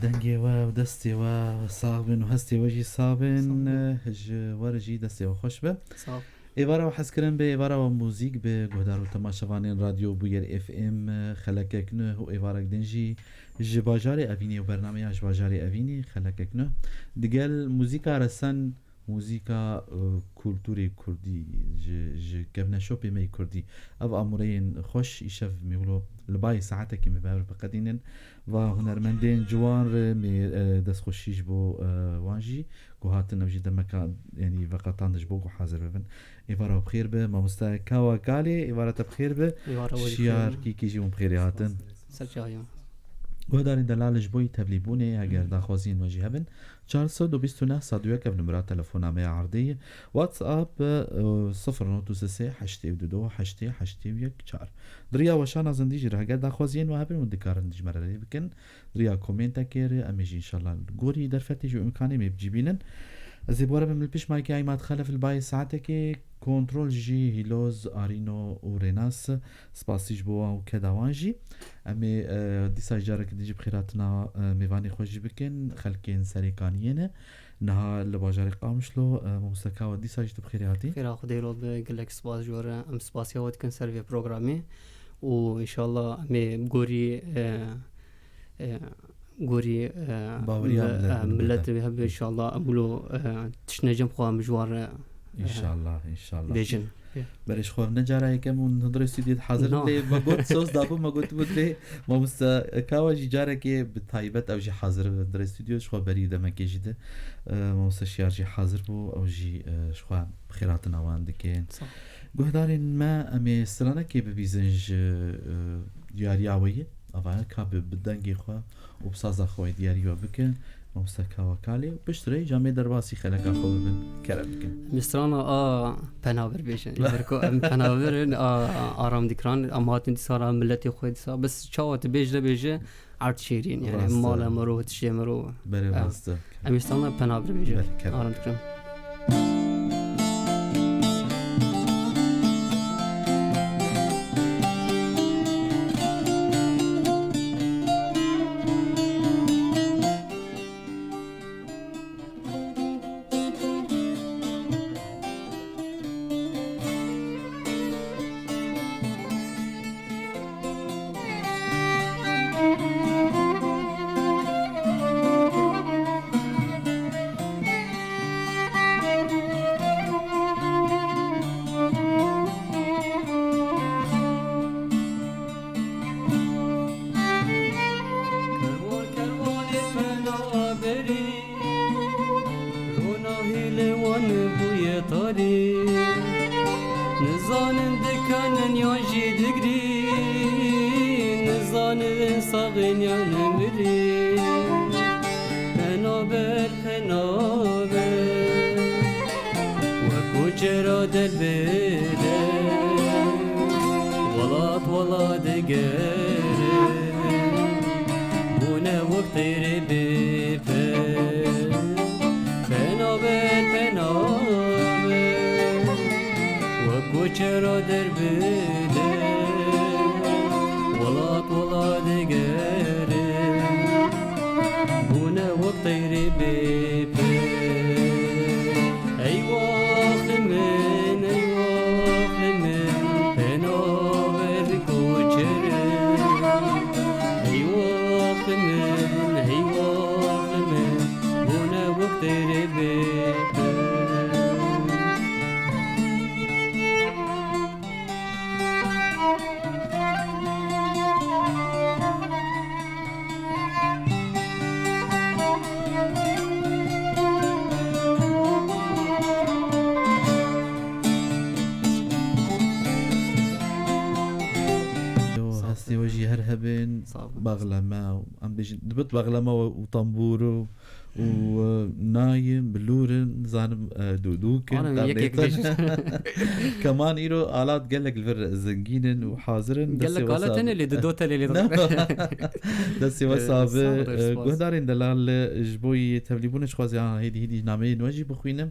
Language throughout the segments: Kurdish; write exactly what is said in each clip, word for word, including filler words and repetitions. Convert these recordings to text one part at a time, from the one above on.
Dengê we û destê we sax bin û hestê we jî sax bin. Sağ olun. Ji we re jî destê we xweş be. Sağ ol. Êvara we hezkirin be, êvara we muzîk be, guhdar û temaşevanên Radyo Bûyer F M, xelekek nû û êvarek din jî ji bajarê Evînê û bernameya ji bajarê Evînê, xelekek nû. Digel muzîka resen, muzîka, e, kulturê kurdî, ji, ji kevneşopê me yê kurdî. Ev amûreyên xweş îşev mîwlo li bayê saetekê me bi hev re biqedînin. Va hunermendên ciwan re me, e, destxweşî ji bo, e, wan jî ku hatin ew jî demeka, yanî veqetandin ji bo ku hazir bibin. Êvara we bi xêr be, mamoste Kawa Kalê, êvara te bi xêr be. Êvara we jî bi xêr be. Şiyar Kîkî jî hûn bi xêrê hatin. Ser çaviyan. Guhdarên delal, ji bo yî tevlîbûnê, heger daxwaziyên we jî hebin, çar sed û bîst û neh sed û yek ev numera telefona me ya erdê ye. WhatsApp, e, sifir nod û sê sê heştê û du du heştê heştê û yek çar. Di riya weşana zindî jî re heger daxwaziyên we hebin, hûn dikarin ji me re lê bikin. Di riya komentekê re, em ê jî înşallah li gorî derfetê jî û îmkanê me bicîbînin. Ez ê bi we re bim li pişt mayekê Aymad Xelef li bayê saetekê, kontrol jî Hîloz, Arîno û Rênas. Spasî ji bo wan û keda wan jî. Em ê, e, dîsa jî careke din jî bi xêrhatina, e, mêvanê xwe jî bikin. Xelkên Serêkaniyê ne. Niha li bajarê Qamişlo, e, mamoste Kawa, dîsa jî tu bi xêrê hatî. Xêra Xwedê lo be, gelek spas ji we re. Em spasiya we dikin ser vê programê. Û înşallah em ê bi gorî, e, e, gorî, e, Baweriya mi-, milet, e, milet. Miletê hebe înşallah em wilo, e, tiştine cem xwe em ji wan re, e, Înşallah, înşallah. Bêjin. Berê ji xwe ne cara yekem hûn hundirê stûdyoyê hazir in, Niha. Lê me got, soz dabû, me got, got lê mamoste Kawa jî carekê bi taybet ew jî hazir bi hundirê stûdyo, ji xwe berî demekê jî de, e, mamoste Şiyar jî hazir bû, ew jî, e, ji xwe bi xêrhatina wan dikin. Sağ ol. Guhdarên me, em ê stranekê bibîzin ji, e, diyariya we yê. Ava ka bi, bi dengê xwe û bi saza xwe yê diyarî we bikin. Mamoste Kawa Kalê, piştre jî em ê derbasî xeleka xwe bibin. Kerem bikin. Em ê strana a Penaber bêjin. Ji ber ku em Penaber in, a, a Aram Dikran, em hatin dîsa ra miletê xwe dîsa. Bes çawa tu bêj nebêje, erd şêrîn, yani, rast e, mala me ro, tiştê me ro. Belê, em, rast e. Em ê strana Penaber bêjin. Belê, kerem. Aram Dikran. Kerwan kerwanê penaberî, rona hêlê wan bûye tarî. Nizanin dikanin yan jî digrî, nizanin saxin yan mirî. Penaber, penaber, wek koçera der bi der, welat welat digere. Bûne wek têrê bê per. Penaber, penaber, wek koçera der bi der, welat welat digere. Bûne wek têrê bê per. Ey wext min, ey wext min, penaber koçer in. Ey wext min, ey wext min, bûne wek têrê bê per. Yo, sağ ol. Hestê we jî her hebin. Sağ ol. Baxleme, em bêjin, dibit baxleme û, û tambûr û, û, e, nayê, bilûr in, nizanim, e, dûdûk in, Ana, yek yek qernêtin. Bêjin. Keman îro alat gelek li vir zengîn in û hazir in. Gelek alat hene lê, du do tele lê. Destê we sax be. Sağ ol, e, spas. Guhdarên delal, e, ji bo yê tevlîbûnê dixwazim hêdî hêdî nameyên we jî bixwînim.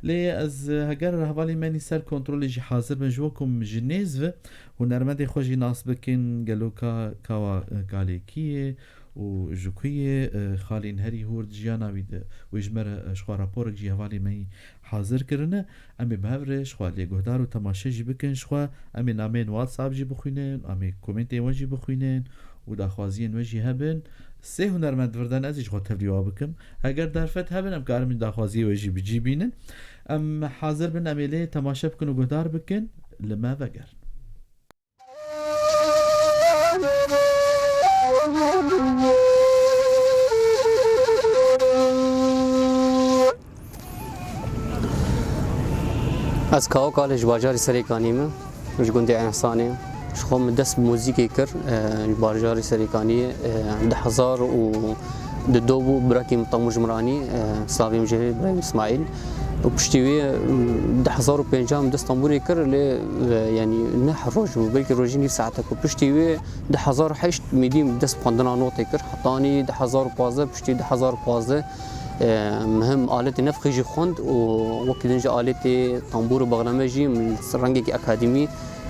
Lê ez, e, heger hevalên me nî ser kontrolê jî hazir bin, ji we ku ji nêz ve hunermendê xwe jî nas bikin, gelo ka, Kawa, e, Kalê kî ye û ji ku yê, e, xalên herî hûr di jiyana wî de, wê ji me re, e, ji xwe raporek jî hevalê me yî hazir kirine. Em ê bi hev re ji xwe lê guhdar û temaşe jî bikin, ji xwe em ê nameyên WhatsApp jî bixwînin, em ê komêntên we jî bixwînin û daxwaziyên we jî hebin. Sê hunermend vir de ne, ez jî ji xwe tevlî wa bikim. Heger derfet hebin, em karin min daxwaziyê we jî bi cî bînin. Em hazir bin, em ê lê temaşe bikin û guhdar bikin. Li me vegerin. Ez Kawo Kalê ji bajarê Serêkaniyê me, ji gundê Ensanê. Ji xwe min dest bi muzîkê kir, e, ji bajarê Serêkaniyê, e, du hezar û du bû, birakî min Temû Jimranî, e, slavê min jê Îbrahîm Îsmaîl. Û piştî wê, em, du hezar û pênc min dest tembûrê kir, lê, e, yanî neh roj bû, belkî rojî nîv saetek bû. Piştî wê du hezar û heşt mîdî min dest bi xwendina notê kir. Hetanî du hezar û pazdeh, piştî du hezar û pazdeh, e, min him aletê nefxê jî xwend û wekî din jî aletê tembûr û bexleme jî min li rengekî akademî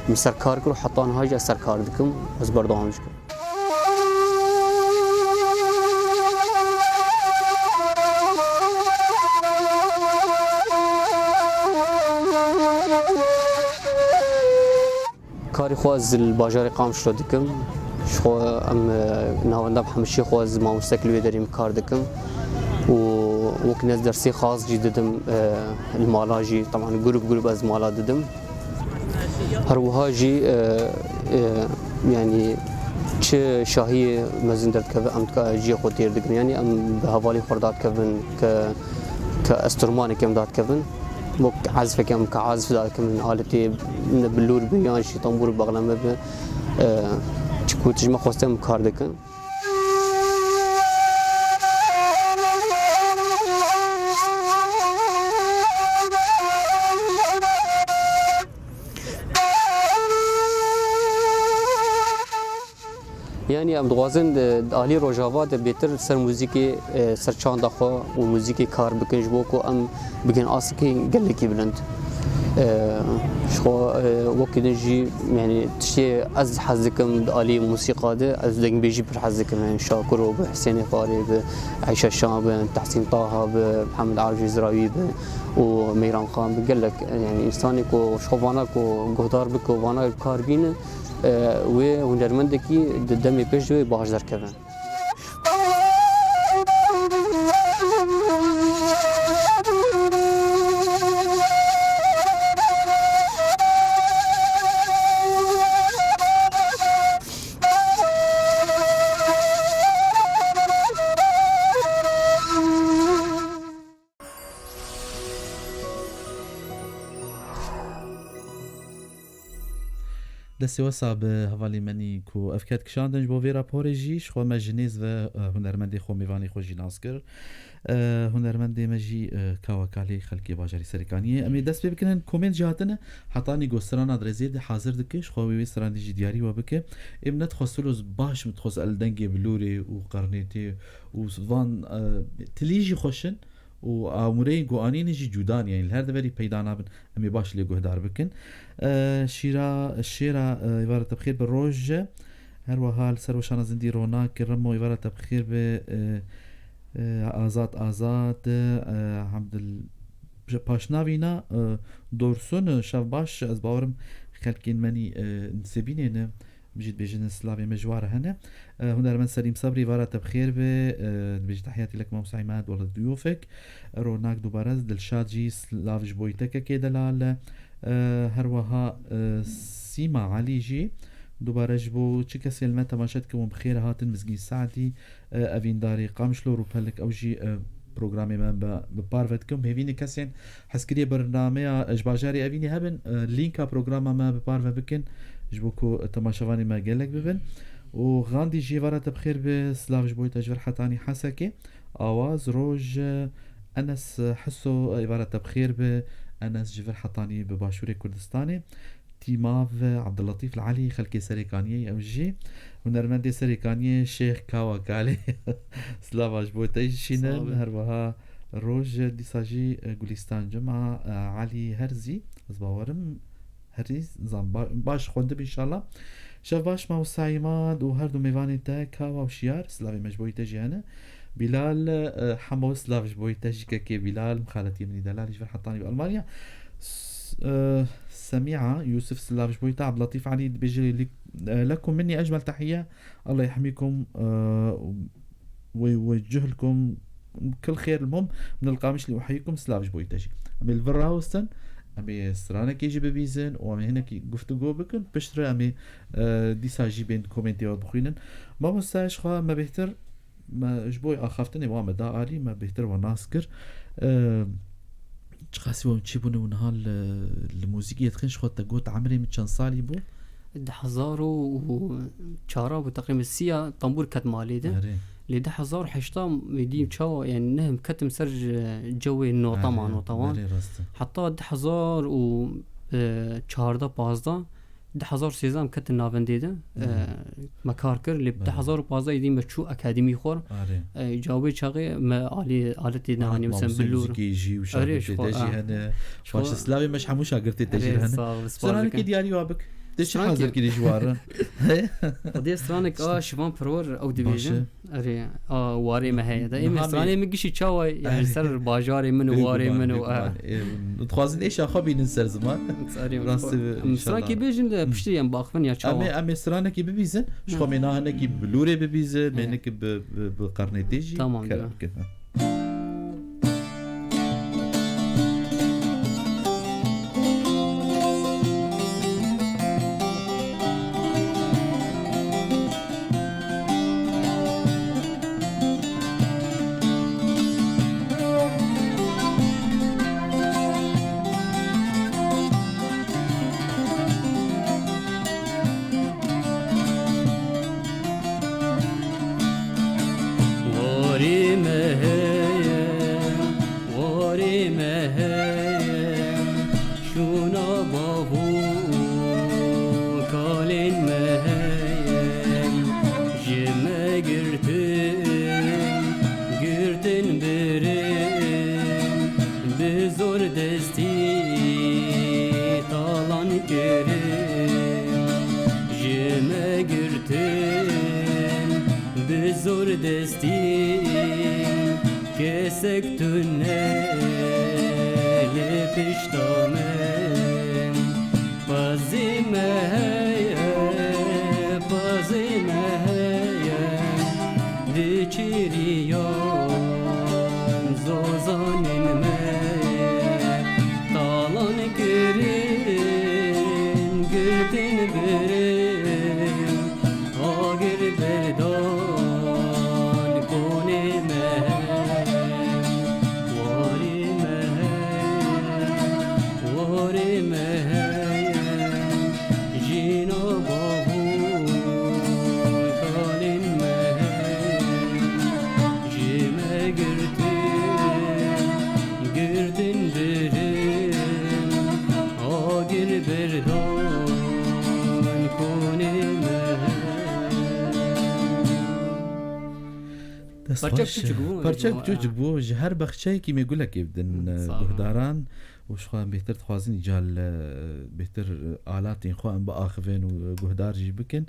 min ser kar kir û heta niha jî ez ser kar dikim, ez berdewam dikim. Karê xwe ez li bajarê Qamişlo dikim. Ji xwe em, e, navenda bi hemşî xwe ez mamostek li wê derê min kar dikim. Û wek ne ez dersê xas jî didim, e, li mala jî, teban grûp grûp ez mala didim. Her wiha jî, e, e, yanî çi şahiyê mezin derdikeve, em dika cihê xwe têr dikin. Yanî em bi hevalên xwe re dadikevin, ke, ke enstrûmanekê em dadikevin. Wek ezfekê em ke ezf dadikevin, aletê ne bilûr bi, yan jî tembûr, bexleme bi, e, çi ku tijme xwestin em kar dikin. Yanî em dixwazin di, di alî Rojava de bêtir ser muzîkê, e, ser çanda xwe û muzîkê kar bikin, ji bo ku em bigihên astikê gelekî bilind. E, ji xwe, e, wekî din jî, yanî tiştê ez hez dikim di alî musîqa de, ez dengbêjî pir hez dikim. Yanî Şakiro bi, Husênê Xwarê bi, Eyşe Şah bi, Tehsîn Taha bi, Mihemed Arif Cizrawî bi û Meyran Xan bi, gelek, yanî însanê ku ji xwe vana ku guhdar bike û vana kar bîne, e, wê hunermendekî di demê pêş de wê baş derkeve. Destê wesa bi hevalê menî ku ev ket kişandin ji bo vê raporê jî, ji xwe me ji nêz ve, e, hunermendê xwe, mêvanê xwe jî nas kir. E, hunermendê me jî, e, Kawa Kalê, xelkê bajarê Serêkaniyê. Em ê dest pê bikin, komênt jî hatine. Hetanî ku strana dirêzê de hazir dike, ji xwe wê wê stranê jî diyarî we bike. Êm nedixwest solo baş min dixwest el dengê bilûrê û qernêtê û van, e, tilî jî xweş in. û amûreyên ku anîne jî cuda ne, yanî li her deverî peyda nabin. Em ê baş lê guhdar bikin. E, Şîra, Şêra, e, êvara te bi xêr bi, roj. Her wiha li ser weşana zindî Ronak Remo, êvara te bi xêr bi, e, e, Azad, Azad, e, Hamdil, paşnavîna, e, Dorsun, e, şev baş. Ez bawerim xelkên menî, e, Nisêbînê ne. Em jî dibêjin slavê me ji wa re hene. E, hunermend Selîm Sebrî, vara te bi xêr be. E, dibêjin, "Tehiyatî lek Mamosta Îmad, Weled Duyufek." Ronak dubare, Dilşad jî, "Slav ji bo te kekê delal." E, her wiha, e, Sîma Elî jî dubare ji bo çi kesên li me temaşe dikin, wan bi xêr hatin, Mizgîn Sadî, e, evîndarê Qamişlo Rûpelek, ew jî, e, programê me bi, bi parve dikim. Hêvî ne kesên hezkiriyê bernameya ji bajarê Evînê hebin, e, lînka programa me bi parve bikin, ji bo ku temaşevanê me gelek bibin. Û Gandî jî, vara te bi xêr be, silav ji bo te ji vir Hetanî Hesekê. Awaz, roj, e, Enes Hiso, e, vara te bi xêr be, Enes ji vir Hetanî bi Başûrê Kurdistanê. Tîmav, Abdulletîf Elî, xelkê Serêkaniyê, ew jî hunermendê Serêkaniyê, Şêx Kawa Kalê. Slava ji bo te jî şînin. Sağ ol. Her wiha roj dîsa jî, e, Gulîstan Cuma, e, Elî Herzî, ez bawerim Herî zan ba-, baş xwendib înşallah. Şev baş mamosta Îmad û her du mêvanê te Kawa û Şiyar, silavê me ji bo te jî hene. Bilal, e, Hemo, silav ji bo te jî kekê Bilal, mixaletiyê min î delalî ji vir hetanî bi Almanya. S-, e, Semîa Yûsif, silav ji bo te. Abdulletîf Elî dibêje lê-, e, lekum minni ecmel tehiyye. Allah yehmikum, e, we, we cihilkum kil xêr, li mum min li Qamişlî û heykum silav ji bo te jî. Em ê li vir rawestin, em ê stranekê jî bibîzin û em ê hinekî guftûgo bikin. Piştre em ê, e, dîsa jî bên komêntê we bixwînin. Mamoste, ji xwe me bêhtir, me ji bo axaftinê wa me da alî, me bêhtir we nas kir. E, çiqasî we çî bûne û niha li, li muzîkê dixin, ji xwe te got emrê min çend salî bû? Di hezar û çar bû, teqrîben sî ya tembûr ket malê de. Erê. Lê di hezar û heşt dîm çawa, yani nehim ketim ser ji cewê nota ma, erê, nota wan. Erê, rast e. Heta di hezar û çardeh pazdeh, di hezar û sêzdeh em ketin navendê de, e, me kar kir. Lê di hezar û pazdeh êdî me çû akademî xwe. Erê. E, cawê çaxê me alî aletê nehanî, mesela bilûr. Muzîkê jî û şagirtê te jî hene. Baş, silavê me ji hemû şagirtê te jî hene. Stranekî diyarî wa bik. Te çi hazir kirî ji wan re? Xwedê stranek a Şivan Perwer ew dibêjin. Erê, a warê me heye. Da ê me stranê min gişî çawa ye? Yani ser bajarê min û warê min û, e, dixwazin êşa xwe bînin ser ziman. Rast e, stranekî bêjin de piştî em baxivin ya çawa. Em ê, em ê stranekî bibîzin. Ji xwe mê nahinekî bi lûrê bibîzin, mê hinekî bi, bi, bi qernê tê jî. Tamam, kar bikin. Warê me heye, warê me heye, şûna bav û kalên me heye, ji me girtin, girtin birin, bi zor destî talan kirin, ji me girtin, bi zor destî kesek tune li pişta min. Pezê me heye, pezê me heye, di çiriyan zozanên me talan kirin, girtin birin, agir berdan konê me. Warê me heye, warê me heye, jîna bav û kalên me heye, ji me girtin, girtin birin, agir berdan konê me heye. Dest xweş. Parçek çûçik bû. Parçek çûçik bû. Ji her bexçeyekî me gulekê bidin, e, guhdaran. Û ji xwe em bêhtir dixwazin îcar li, e, bêhtir, e, alatên xwe em biaxivin û, e, guhdar jî bikin.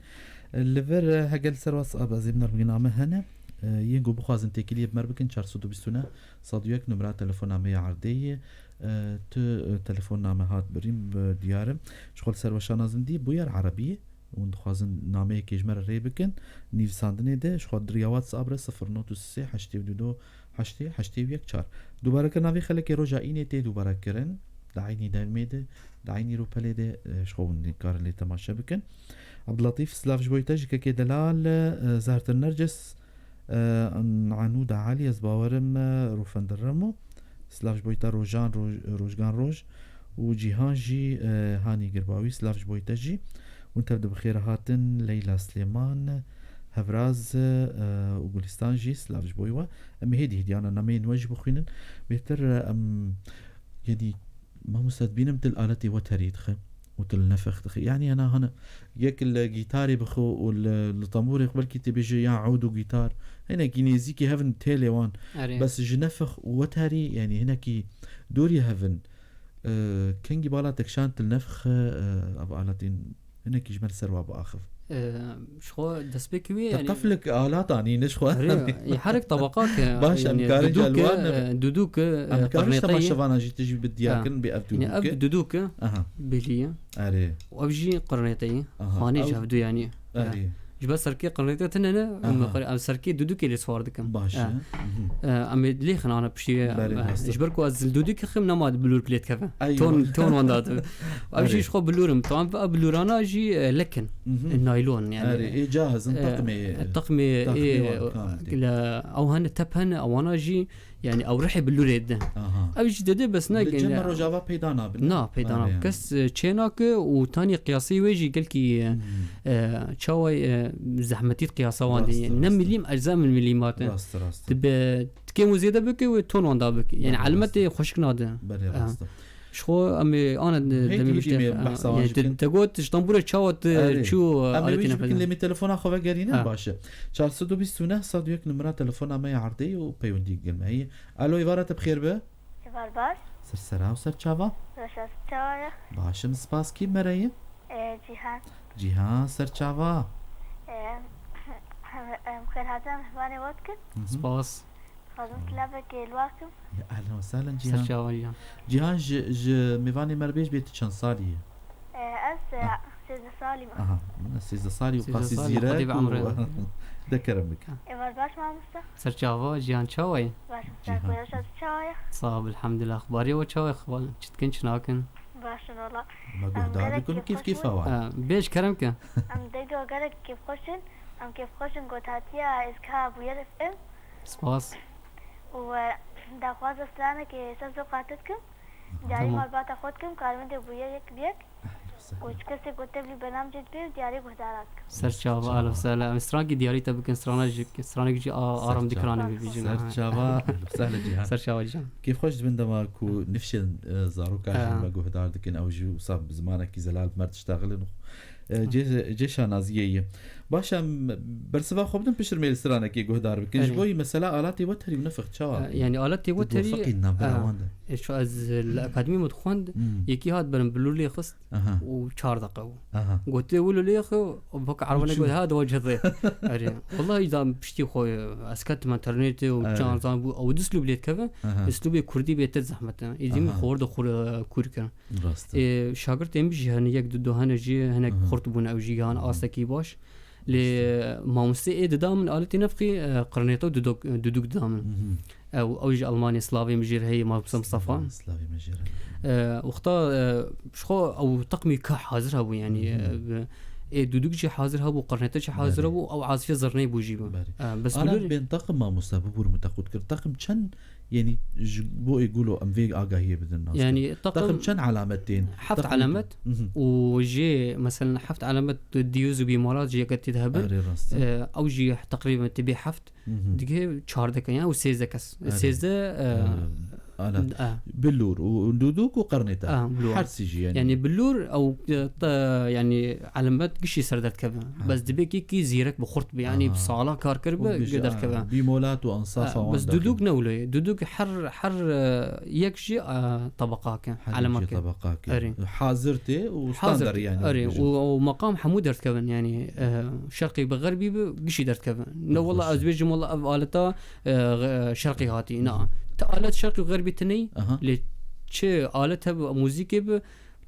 E, li vir, e, hegel ser WhatsApp ez ê bi nermîna me hene. E, yên ku bixwazin têkiliyê bi me re bikin, çar sed û bîst û neh sed û yek numera telefona me ya erdê ye. E, tu, e, telefona me hat birîn, bi diyar im. Ji xwe li ser weşana zindî bûyer erebiyê. Hûn dixwazin nameyekê ji me re rê bikin, nivîsandinê de ji xwe di riya WhatsApp re sifir not û sê heştê û du heştê heştê û yek çar. Dubarekirina vê xelekê roja înê tê dubarekirin. Di eynî demê de, di eynî rûpelê de, e, ji xwe hûn dikarin lê temaşe bikin. Abdulletîf, silav ji bo te jî kekê delal, e, Zertir Nercis, e, Anûda Elî, ez bawerim, e, Rûfendir Remo. Silav ji bo te Rojan, Roj-, Rojgan Roj û Cîhan jî, e, Hanî Girbawî, silav ji bo te jî. Hûn tev de bi xêr hatin. Leyla Silêman, Hevraz, e, û Gulistan jî silav ji bo we. Em ê hêdî hêdî ana nameyên we jî bixwînin. Bêhtir, e, em, yanî, mamoste dibînim tu li aletê weterî dixe û tu li nefex dixe. Yanî hena hene yek li gîtarê bixe û li, li tembûrê xwe belkî tê bêje ya ûd û gîtar. Hinekî nêzîkî hev in têlê wan. Erê. Bes ji nefex û weterî, yanî hinekî dûrî hev in. E, kengî bala te kişand til nefx, e, ev aletên hinekî ji me li ser wa biaxiv. E, ji xwe destpêkê wê, yanî, qeflik alat anîne ji xwe. Erê, yê herek tabaqak e, baş, yanî, em karin ji dudûk e, elwan e, dudûk e, em karin ji qirnêteyê. Temaşevana jî tijî bi diyar kirin bê ev dudûk e. Aha. Bêlî ye. Erê. Û ev jî qirnêteyê. Aha. Xanê ji hev du, yanî. Erê. Ji ber serkê qirnêtê tune ne, em, aha, xwe, em serkê dudûkê lê siwar dikin. Baş e. E, em ê lê xinana piştî, e, belê, rast e, ji ber ku ez li dudûkê xim nema bilûr bilê dikeve. Ton, ton wenda dibe. Ev jî ji xwe bilûr im. Tam ev bilûrana jî, e, lek in. E, naylon, yanî. Erê, ê cahizin, e, teqmê, teqmê, teqmê ê, wan kamil tê. Ew hene tep hene, ewana jî Yani ew rihê bilûrê dide. Aha. Ew jî dide, bes ne. Li cem me rojava peyda nabin. Na, peyda nabin. Kes, e, çê nake û tanî qiyasî wê jî gelkî, e, e, çawa, e, zehmetî qiyasa wan de. Rast, ne rast. Milîm, ecza min milîmat e. Rast, rast. Dibe, ti kêm û zêde bike wê ton wanda bike. Yani elmetê xweşik nade. Belê, rast. Ji xwe em ê ana de-, demê biştê, e, behsa wan jî bikin. Te got ji tembûra çawa te çû, e, aletê nefes. Em ê wê jî bikin, lê me telefona xwe vegerîne, baş e. Çar sed û bîst û neh sed û yek numara telefona me ya erdê û peywendî gel me heye. Alo, êvara te bi xêr be. Êvar baş. Ser sera û ser çava. Baş e, çawa ye? Baş im, spas. Kî me re ye? E, Cîhan. Cîhan, ser çava. E, em xêr hatin, mehmanê we dikin. Hı hı. Spas. Xwazim silavekê li we kim. Ya, ehlen we sehlen Cîhan. Ser çava Cîhan. Cîhan, ji, ji mêvanê me re bêj bê tu çend salî yî? E, ez, e, sêzdeh salî me. Aha, sêzdeh salî û qasî zîrek û de kerem bike. Êvar baş mamoste. Ser çava Cîhan, çawa yî? Baş, ser Cîhan. Baş, çawa ye? Sağ ol, elhamdülillah. Axbarê we çawa ye? Xwal-, çi dikin, çi nakin? Baş in wala. Me guhdar dikin û kêf kêfa wan. E, bêj kerem ke. Em dengê we gelek kêfxweş in. Em kêfxweş in ku hatiye êzgeha Bûyer F M. Spas. Û, e, daxwaza stranekê ser zewqa te dikim. Diyarî malbata xwe dikim, karmendê bûye yek bi yek. Û çi kesê ku tevlî bernamecê dibê, diyarî guhdara dikim. Ser çava, ahlen we sehlen. Em strankî diyarî te bikin, strana jî, stranek jî a-, aram dikrane bibîjin. Ser çava, ahlen we sehlen Cîhan. Ser çava Cîhan. Kêfxweş dibin dema ku nifşên, e, zarokan jî me guhdar dikin, ew jî wisa bi zimanekî zelal bi me diştexilin. E, cê, cê şanaziyê ye. Baş e, em bersiva xwe bidin, pişt re em ê li stranekê guhdar bikin. Ji bo yî mesela alatê weterî û nefix çawa? E, yanî aletê weterî, tu diwefeqî navbera wan de? E, şu ez li akademî me dixwend, yekî hat berim bilûr lê xist û çar deqe bû. Aha. Gotiye wilo lê xwe, wek erebane got, ha, diwa cihê. Erê. Wallahî da piştî xwe, ez ketim înternetê û çar zan bû, ew dîs lû bilê dikeve, dîs lû bê kurdî bêtir zehmet e. Êdî min xwe de xwe kûr kirin. Rast e. Ê, şagirtên min jî hene yek du, du hene jî hinek xurt bûn, ew jî yan astekî baş. Lê mamostê ê dida min aletê nefxî, e, qirnêta û dudok-, duduk dida min. Ew, ew ji Almanya, slavê min jê re heye, mamostê Mustafa. Slavê min jê re. E, wexta, e, ji xwe ew teqmî ka hazir hebû, yanî, e, ê duduk jî hazir hebû, qirnêta jî hazir hebû, ew asfê zirnê bû jî bû. E, bes ana bilûr- bên teqim mamosta, bibûr min te qut kir. Teqim çend Yanî ji bo ê gulo em vê agahiyê bidin nas. Yanî teqim çend alamet tên? Heft alamet û jê, meselen, heft alamet diyûz û bîmolat jî yeke tê de hebin. Erê rast e. E, ew jî teqrîben tê bê heft. Dige çardeh kes, yanî ew sêzdeh kes. Erê. Sêzdeh, e, alat. Bilûr û dûdûk û qirnêta. Her sî jî yanî. Yanî bilûr ew, e, te, yanî alamet gişî ser derdikeve. Bes dibê kî zîrek bi xurt bi, yanî bi sala kar kiribe, û bi jî, derkeve. Bîmolat û ansafa wan. Bes duduk ne wilo ye. Duduk her, her, e, yek jî, e, tabaqake, elemake. Tabaqake. Erê. Hazir tê û standard yanî. Erê. Û, û maqam hemû derdikevin, yanî, e, şerqî bi xerbî bi gişî derdikevin. Ne wala ez bêjim wala ev aleta, e, şerqî hatî. Na. Ti alet şerqî û xerbî tineyî, lê çi alet hebe, muzîkê bi,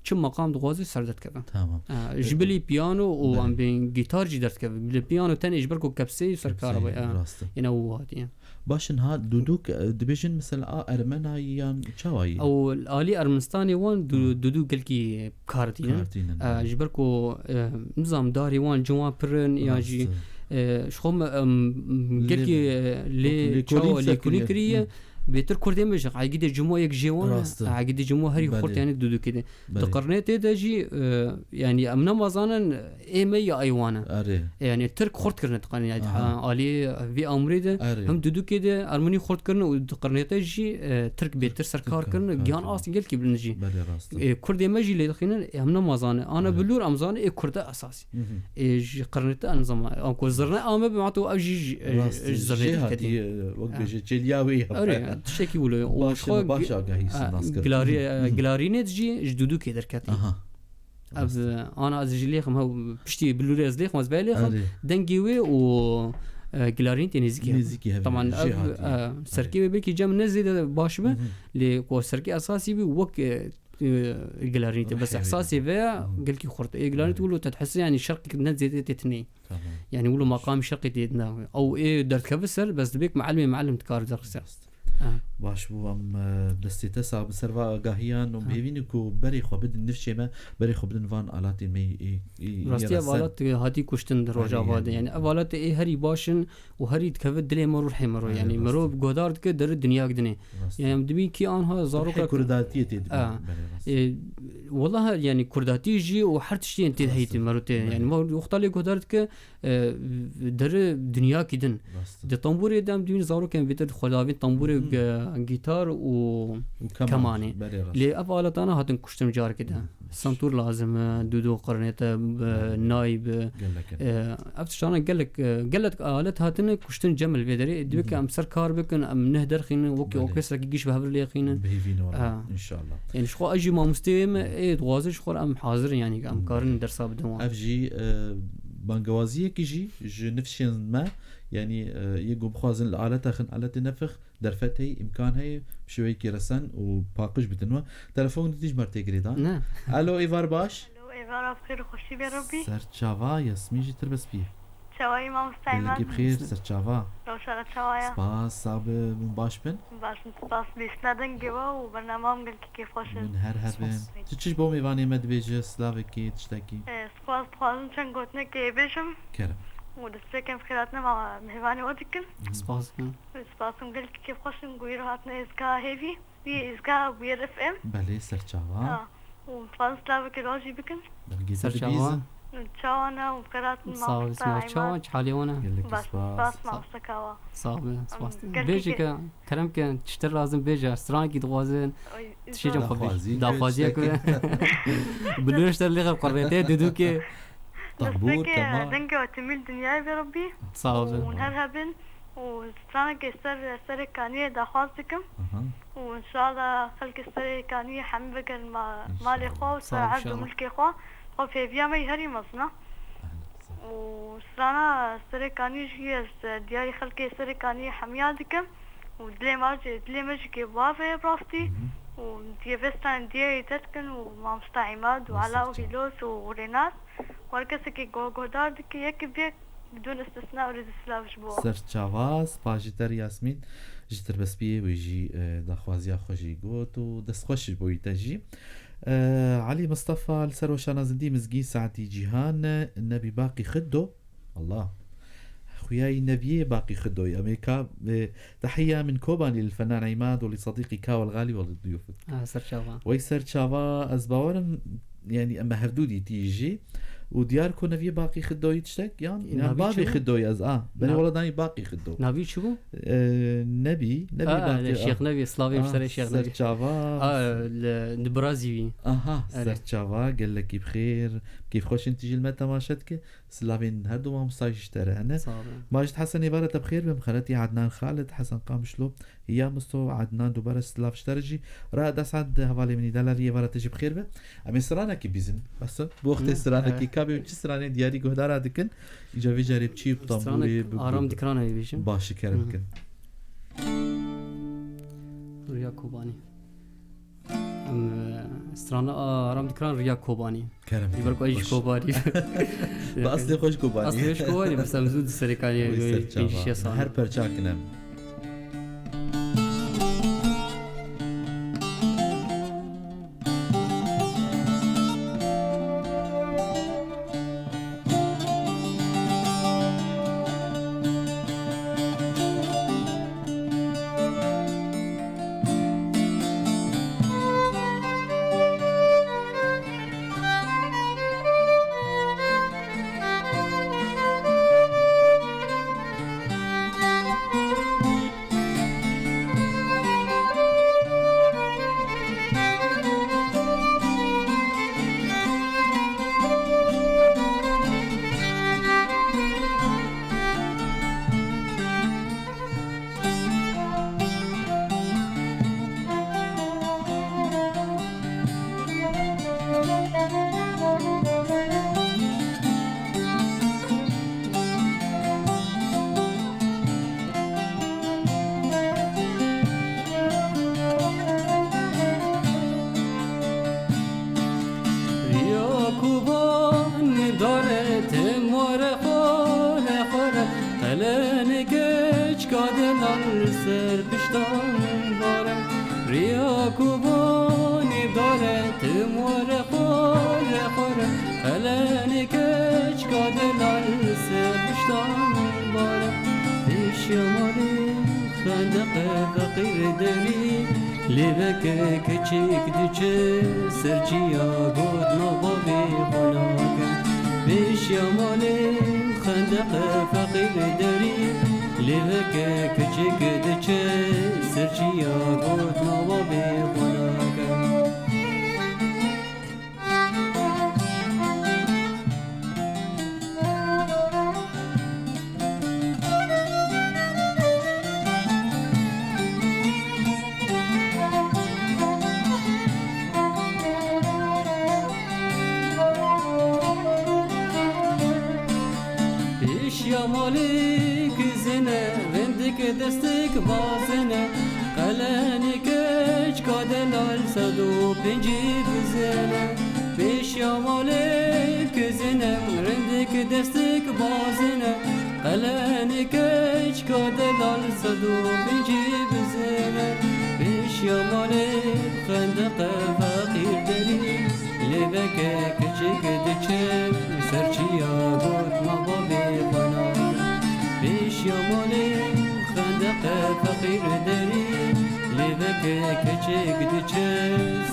çi maqam dixwaze ser derdikeve. Tamam. E, ji bilî piyano û em bên gîtar jî derdikeve. Bilî piyano tenê ji ber ku kepseyê ser kar be. Rast e. Yine û hatiye. Baş in ha duduk, e, dibêjin mesela a Ermena yan çawa yî? Ew alî Ermenistanê wan du-, duduk gelkî kar tînin. Kar tînin, e, ji ber ku, e, nizam darê wan cin wan pir in, ya jî, e, ji xwe me, em, gelkî, e, lê çawa lêkolîn kiriye. Bêtir kurdê me jî, egîdê cimo yek jê wan, egîdê cimo herî xurt, yanî dudukê de. Di qirnê tê de jî, e, yanî em nema zanin ê me ya ê wan e. Erê. Yanî tirk xurt kirine di qirnê, yanî alî vî amûrê de hem dudukê de ermenî xurt kirine û di qirnê te jî, e, tirk bêtir ser kar kirine, giyan asî gelkî bilin jî. Belê rast e. E, kurdê me jî lê dixînin, em nema zanin. Ana bilûr em zanin ê kurda esasî. Ê ji qirnê te em zaman. Anku zirne ame bi mato ew jî ji, e, zirnê te ketî. Wek bêje çêliya wê ya. Erê, Tiştekî wilo ye. Û Baş, ji xwe baş gi-, agahî a, sinas kir. Gilarî-, Mhm. Gilarînêt jî ji dûdûkê derketî. Aha. Ev, Rast. e, ana ez jî lêxim hew piştî bilûrê ez lêxim ez vê lêxim. Erê. Dengê wê û, e, gilarînê tê nêzîkî hev. Nêzîkî hev, Taman jê ev, hatî. e, serkê wê belkî cem ne zêde baş be, Mhm. lê ku serkê esasî bî wek, e, e, gilarînê tê. Bes Rehê wê. ehsasê vê ya Mhm. gelkî xurt. Ê gilarînê tê wilo te dihesî, yanî şerqî ne zêde tê tinê. Tamam. Yanî wilo maqamî şerqî tê ne. Ew ê derdikeve ser, bes dibêk mealimê mealim dikar derxise. Rast. Ha. Baş bû, em, e, destê te sax bi ser va agahiyan û Ha. hêvî ne ku berê xwe bidin nifşê me, berê xwe bidin van alatê me yê, yê, yê Rastî ev resen. alat, e, hatî kuştin di Belê, Rojava de. yanî. Yanî ev alat ê herî baş in û herî dikeve dilê me, ruhê me ro. Belê, Yanî rast. Mero guhdar dike, deri dinya gidinê. Rast. Yanî em dibîn kî anha Ruhê zaroka kurdatiyê tê dibîn. Ha. Belê, rast. E, Wela yanî kurdatî jî û her tiştî yên tê Rast. heyî tê mero tê. Belê. Yanî me wexta lê guhdar dike, e, deri dinyakî din. Rast. Di tembûrê de em dibîn zarokên vêtir xwe davîn tembûrê, Mhm. ge-, gîtar û Û keman. kemanê. Belê rast. Lê ev aletana hatin kuştin carekê de. Mhm. Sentûr lazim e, dûdû qirnê te, e, Belê. nay bi. Gelek in. E, ev tiştana gelek, e, gelek alet hatine kuştin cem li vê derê. Dibê ke Mhm. em ser kar bikin, em neh derxînin, wekî Belê. orkestrekî giş bi hev lêxînin. Bihêvîne wala, Ha. inşallah. Yanî ji xwe ez jî mamosteyê me, ê dixwazin ji xwe re em hazir in, yanî em karin dersa bidin wan. Ev jî, e, bangewaziyekî jî ji nifşên me, yanî, e, yê ku bixwazin li aleta xin, aletê nefix, derfet heye, îmkan heye, bi şêweyekî resen û paqij bidin we. Telefon dî ji me re tê girêdan. Ne. Alo, êvar baş? Alo, êvara bi xêr û xweşî bê Rebbî. Ser çava, Yasmîn jî tirbespî ye. Çawayî mamosta Gelekî Îman. bi xêr, ser çava. Rewşa te çawa ye? Spas, sax be, hûn baş bin. Baş in, spas. Lîstina dengê we û bernama wan gelkî kêfxweş in. Hûn her hebin. Spas. Tu çi ji bo mêvanê me dibêje, silavekî, tiştekî? E, spas, dixwazim çend gotinekê bêjim. Kerem. Û destpêkê em bi xêr hatine ma-, mêvanê we dikin. Spas dikim. Spas, em gelkî kêfxweş in ku îro hatine êzgeha hêvî. Wî êzgeha bûye F M. Belê, ser çava. Ha. Û dixwazin silavekê li we jî bikin. Belkî Ser tu çava. dibîzin. Çawa ne û bi xêr hatin Sağ ol, mamosta sağ ol. Îman. Çawa, çi halê wan e? Gelekî Baş, spas. spas mamosta Kawa. Sağ ol, spas. Em, gelkî Bêjî ke- ke, kerem ke, çitir lazim bêje, stranekî dixwazin. Oy, Tişê cem zor. xwe Daxwazî bêjî. Daxwaziye ke. Tiştek. Bi lûr işte lê xev qurrê te, didûkê. Tambûr, Destpêkê, keman. dengê we timî li dinyayê bê Rebbî. Sağ ol. Û her hebin. Û stranekê ser, serê kaniyê daxwaz dikim. Aha. Û inşallah xelkê serê kaniyê hemî vegerin ma-, İnşallah. malê xwe û Sağ ol, ser erd û inşallah. milkê xwe. Xwe pêviya me yî herî mezin e. Ehlen, sağ ol. Û strana serê kaniyê jî ez, e, diyarî xelkê serê kaniyê hemiya dikim. Û dilê me jî, dilê me jî kê bavê bi rastî. Hı hı. Û diyê vê stranê diyê te dikin û mamosta Îmad û Ela û Hîlos û Rênas. Wer kesekî go-, guhdar dike, yekî bi yek, bidûn istisna û rêzî silav ji bo. Ser çava, spas ji te re Yasmîn, ji tirbespiyê wê jî, e, daxwaziya xwe jî got û dest xweş ji bo wî te jî. E, Elî Mistefa li ser weşana zindî mizgî saetî cîhan, e, nebî baqî xiddo. Allah. Xuyayî nebiyê baqî xiddo. Em ê ka, e, Tehiya min Kobanî li Fenan Îmad û li Sedîqî Kawal Xalî û li diyûfik. Ha, ser çava. Wey ser çava, ez bawer im, yanî em hevdû dîtî jî. Û diyar ku neviyê baqî xiddoyî tiştek, yan, E, yan navî bavê çi bû? xiddoyî ez, a. Berê Na- wela danî baqî xiddo. Navî çi bû? E, nebî, nebî A, baqî, Şêx a. Nebî, slavê A, ser Şêx ser Nebî. çava. A, li, li Brazî wî. Aha, Erê. ser çava, gelekî bi xêr. Keyf xweş in tijî li me temaşe dike. Silavên her du mamosta jî ji te re hene. Sağ olun. Macit Hesen êvara te bi xêr be, Mixeletî Adnan Xalid, Hesen Qamişlo, ya Misto, Adnan dubare silav ji te re jî. Ra dest hat hevalê min î delalî êvara te jî bi xêr be. Em ê stranekî bîzin. Bes e? Bu wextê Ne, stranekî e. kabê û çi stranê diyarî guhdara dikin. Îca vê carê bi çî, bi Stranek tambûrê, bi, Aram bi, Dikran hevî bêjim. Baş e, kerem Hı hı. bikin. Riya Kobanî. Em, e, strana Aram Dikran Riya Kobanî. Kerem Ji ber ku ez ji Kobanî. Bi eslê xwe ji Kobanî. Eslê ji Kobanî, bes em zû di serê kaniyê Wî ser çava. pêşiya sal. Her perçak in em. Neke çika delal ser piştan bare, riya ku vanê dare tim were xore xore. Hele neke çika delal ser piştan bare, pêşiya malê xendeqe feqîr derî. Lêveke keçik diçe ser çiya, got nava vê xwe nake. Pêşiya malê xendeqe feqîr derî. Lêveke keçik diçe ser çiya, got nava vê xwe nake. Pêşiya malê kizine, vendik destik bazine, qelenê keçka delal sed û pêncî bizine. Pêşiya malê kizine, rindik destik bazine, qelenê keçka delal sed û pêncî bizine. Pêşiya malê xendeqe feqîr derî, lêveke kiçik diçe ser çiya, got nava vê xwe nake. Pêşiya malê xendeqe feqîr derî, lêveke keçik diçe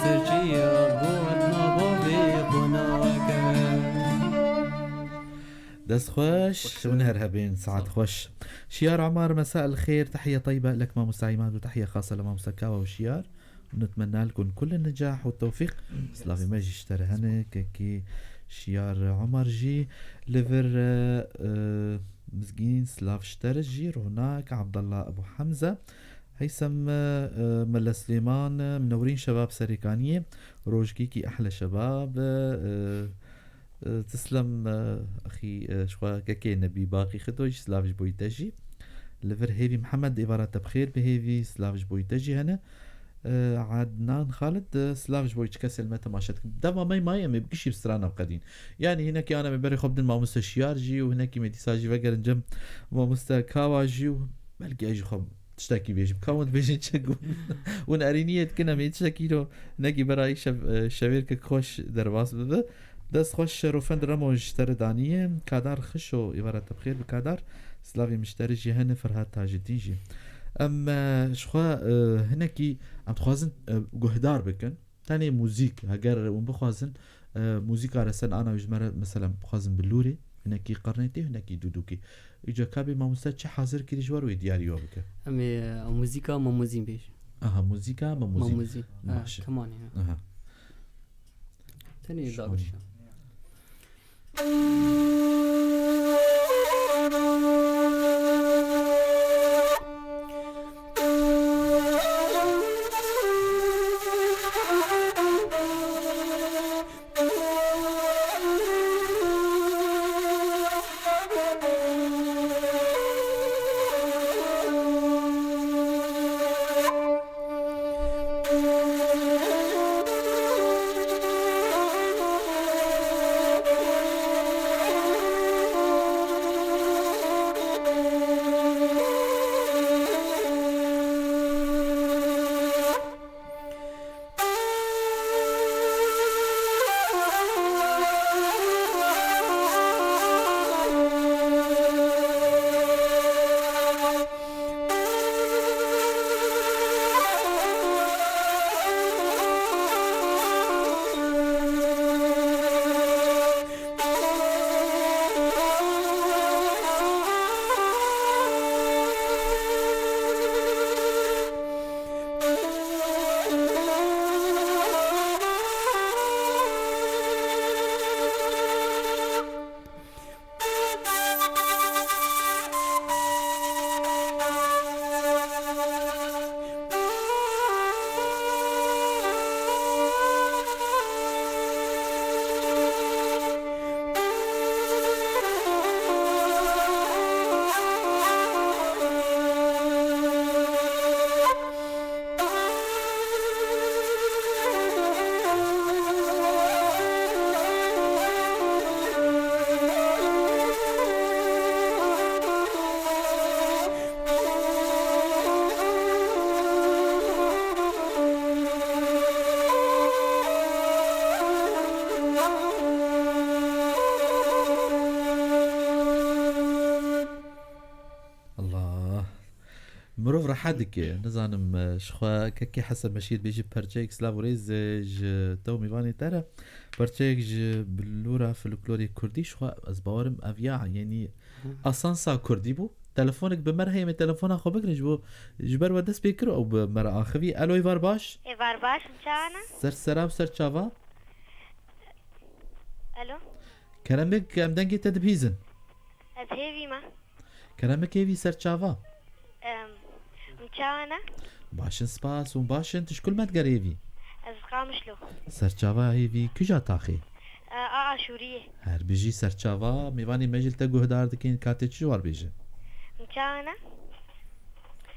ser çiya, got nava vê xwe nake. Dest xweş, hûn her hebên, saet xweş. Şiyar Omar, مساء الخير، تحية طيبة لك ماموستا عماد، وتحية خاصة لماموستا كاوا وشيار، ونتمنى لكم كل النجاح والتوفيق. Slavê me jî ji te re hene, kekî Şiyar Omar jî li vir, e, e, Mizgîn, silav ji te re jî, Ronak, Abdallah Ebu Hamza, Heysem, e, Mele Silêman, e, منورين شباب Serêkaniyê, rojgîkî ehle şebab, e, e, tislem, e, axî, e, ji xwe kekê Nebî Baqî Xido jî silav ji bo te jî. Li vir Hêvî Mihemed, êvara te bi xêr bi Hêvî, silav ji bo te jî hene. E, Adnan Xalid, e, silav ji bo çi kesê li me temaşe dikin. Dema me mayê em ê bi gişî bi strana biqedîn. Yanî hinekî ana me berê xwe bidin mamoste Şiyar jî û hinekî me dîsa jî vegerin cem mamoste Kawa jî û belkî ez jî xwe tiştekî bêjim. Ka hûn dibêjin çi ku hûn erîniyê dikin, em ê tiştekî îro hinekî berayî şev-, e, şevêrkek xweş derbas bibe. Dest xweş Şerofend Remo ji te re daniye. Kadar Xişo, êvara te bi xêr bi Kadar. Silavê min ji te re jî hene, Ferhat Tajedîn jî. Em, e, ji xwe, e, hinekî em dixwazin, e, guhdar bikin. Tenê muzîk, heger hûn bixwazin, e, muzîka resen ana wî ji me re, mesela, bixwazin bilûrê, hinekî qirnêtê, hinekî dûdûkê. Îca ka bê mamoste çi hazir kirî ji we re wê diyarî we bike. Em ê, e, muzîka Mamozîn bêjin. Aha, muzîka Mamozîn. Mamozîn. Baş e. Kemanê, ha. Aha. Tenê Şahane. Dabişa. Mirov rehet dike. Nizanim, e, ji xwe kekê Hesen Meşîr bêjî perçeyek silav û rêz, e, ji te û mêvanê te re. Perçeyek ji bilûra folklorê kurdî ji xwe ez bawerim ev ya, yenî Hı. asansa kurdî bû. Telefonek bi me re heye, em ê telefona xwe bigirin ji bo, ji ber we dest pê kir û bi me re axivî. Elo, êvar baş. Êvar baş, çawa ne? Ser sera û ser çava. Elo? Keremik, em dengê te dibihîzin. Ez hêvî me. Keremik hêvî ser çava. Em, em çawa ne? Baş in, spas, hûn baş in, tu ji ku me digerî hêvî? Ez Qamişlo. Ser çava hêvî kîja taxê? E, a Aşûriyê. Her bijî ser çava, mêvanê me jî li te guhdar dikin, ka tê çi ji war bêjin? Em çawa ne?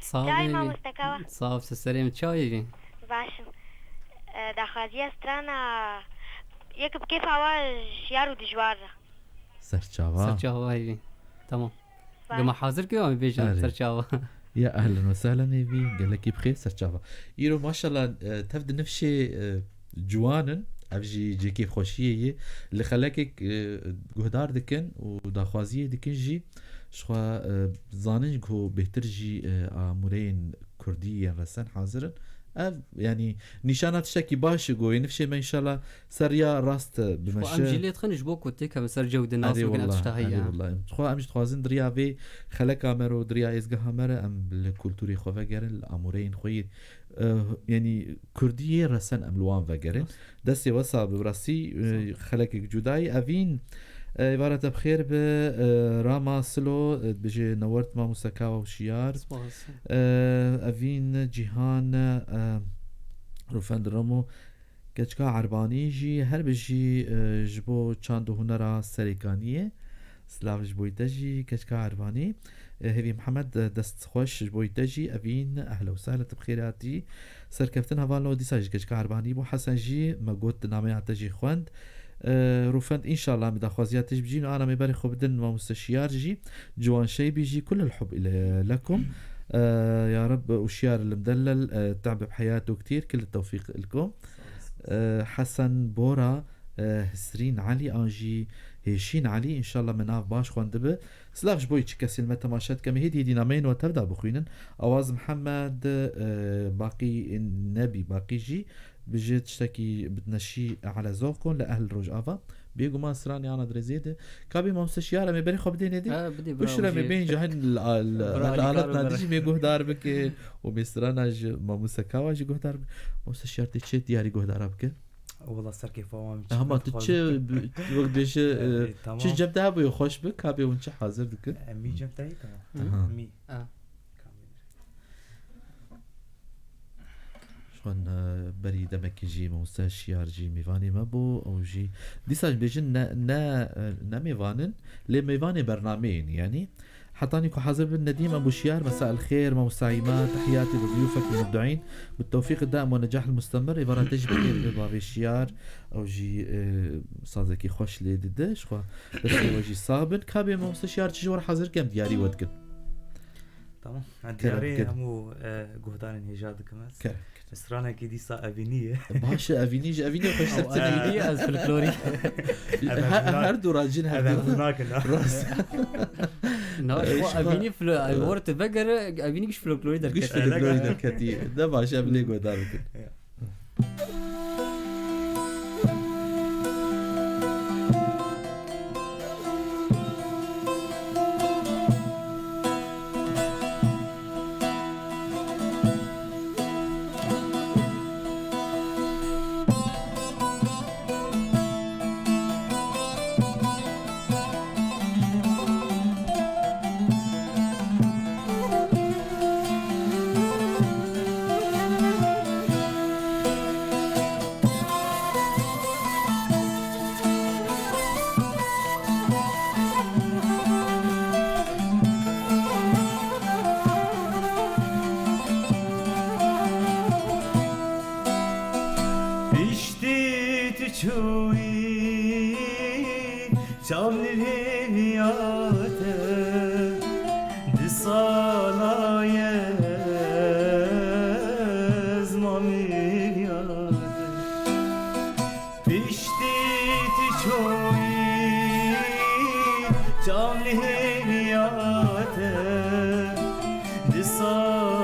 Sağ ol, Çay hêvî. Mamoste, ka wa? Sağ ol, serê min, çawa hêvî? Baş im. E, daxwaziya strana yek bi kêfa wa ji yar û dijwar re. Ser çava. Ser çava hêvî. Tamam. Baş. Gima hazir kir, em bêjin Erê. ser çava. Ya ehlen ve sehlen hêvî, gelekî bi xêr ser çava. Îro maşallah, e, tev di nifşê, e, ciwan in, ev jî cihekî xweşiyê ye. Li xelekek, e, guhdar dikin û daxwaziyê dikin jî, ji xwe, e, zanin ku bêhtir jî, e, amûreyên kurdî yên resen hazir in. Ev, yanî, nîşana tiştekî baş e, ku wê nifşê me înşallah ser riya rast, e, Ji xwe em bimeşe. jî lê dixin ji bo ku têkevin ser cew de nas Erê bikin, ev wallah, tişta heye, erê ha. wallah. Em, xwe em jî dixwazin di riya vê xeleka me re û di riya êzgeha me re em li kulturê xwe vegerin, li amûreyên xwe yê, e, yanî kurdî yê resen em li wan vegerin. Rast. Destê we sax be, bi rastî, e, Sağ ol. xelekek cudayî. Evîn, e, êvara te bi xêr be, e, Rama Silo, e, dibêje newert mamoste Kawa û Şiyar. Spas. E, Evîn Cîhan, e, Rûfend Remo, Keçika Erbanî jî her bijî, e, ji bo çand û hunera Serêkaniyê. Silav ji bo te jî, Keçika Erbanî. E, Hêvî Mihemed, e, dest xweş ji bo te jî. Evîn, ehla û sehla, tu bi xêr hatî. Serkeftin hevalno, dîsa jî Keçika Erbanî bû. Hesen jî me got nameya te jî xwend. E, Rûfend, înşallah em daxwaziya te jî bijîn. Ana em ê berê xwe bidin mamoste Şiyar jî. Ciwan Şeybî jî, kul el hub ile lekum. E, ya Reb û Şiyar el Mdellel, e, te'be bi heyato ktir, kil tewfîq ilkum. E, Hesen Bora, e, Hisrîn Elî an jî Hêşîn Elî, înşallah me nav baş xwendibe. Silav ji bo çi kesên me temaşe dike, em hêdî hêdî nameyên we tev de bixwînin. Awaz Mihemed, e, Baqî Nebî Baqî jî bi ji tiştekî bitneşî ele zokon li ehl Rojava. Bêguman stranê ana dirêzê de. Kabê mamoste Şiyar, em ê berê xwe bidênê dê. Ha, bidê, bravo, Bişir em ê jî. bên jahil li, li, Bravo, li alet Alîkar nadî Ömer. jî mê guhdar bike. Û mêstrana ji mamoste Kawa jî guhdar bike. Mamoste Şiyar tê çi diyarî guhdara bike? Wala ser kêfa wan çi Hema tu dixwazim. çi bi-, wek dibêje, E, e, e, tamam. çi cem te hebûye xweş bi, kabê hûn çi hazir dikin? E, mî cem te yî, tamam. Aha. Mî. Ah. Ji xwe ne, berî demekî jî mamoste Şiyar jî mêvanê me bû, ew jî dîsa jî bêjin ne, ne, ne mêvan in, lê mêvanê bernameyê ne, yanî. Hetanî ku hazir bin Nedîm Ebû Şiyar, مساء الخير, mamoste Îmad, تحياتي لضيوفك المبدعين، بالتوفيق الدائم والنجاح المستمر, êvara te jî bi xêr be bavê Şiyar, ew jî, e, sazekî xweş lê dide, ji xwe destê we jî sax bin. Kabê mamoste Şiyar çi ji we re hazir kem diyarî we dikin? Tamam. Ha, Kerem, diyarê kerem. hemû, e, guhdarên hêja dikim ez. Kerem, kerem. Stranekî dîsa evînî ye. Baş e, evînî ji evînî xweştir Ew tune ye. evînî, ez folklorî. Ev Her, evînak-, her du racin, her ev du. evînak in, ha. Rast. Na, Eş xwe xwe. evînî flo-, ev wor tu vegere, evînî giş folklorî Giş derket. folklorî Elek. derketî. Ne baş, em lê guhdar bikin. Ya. Piştî tu çûyî çav li hêviya te, di sala ye ez mam hêviya te. Piştî tu çûyî çav li hêviya te, di sala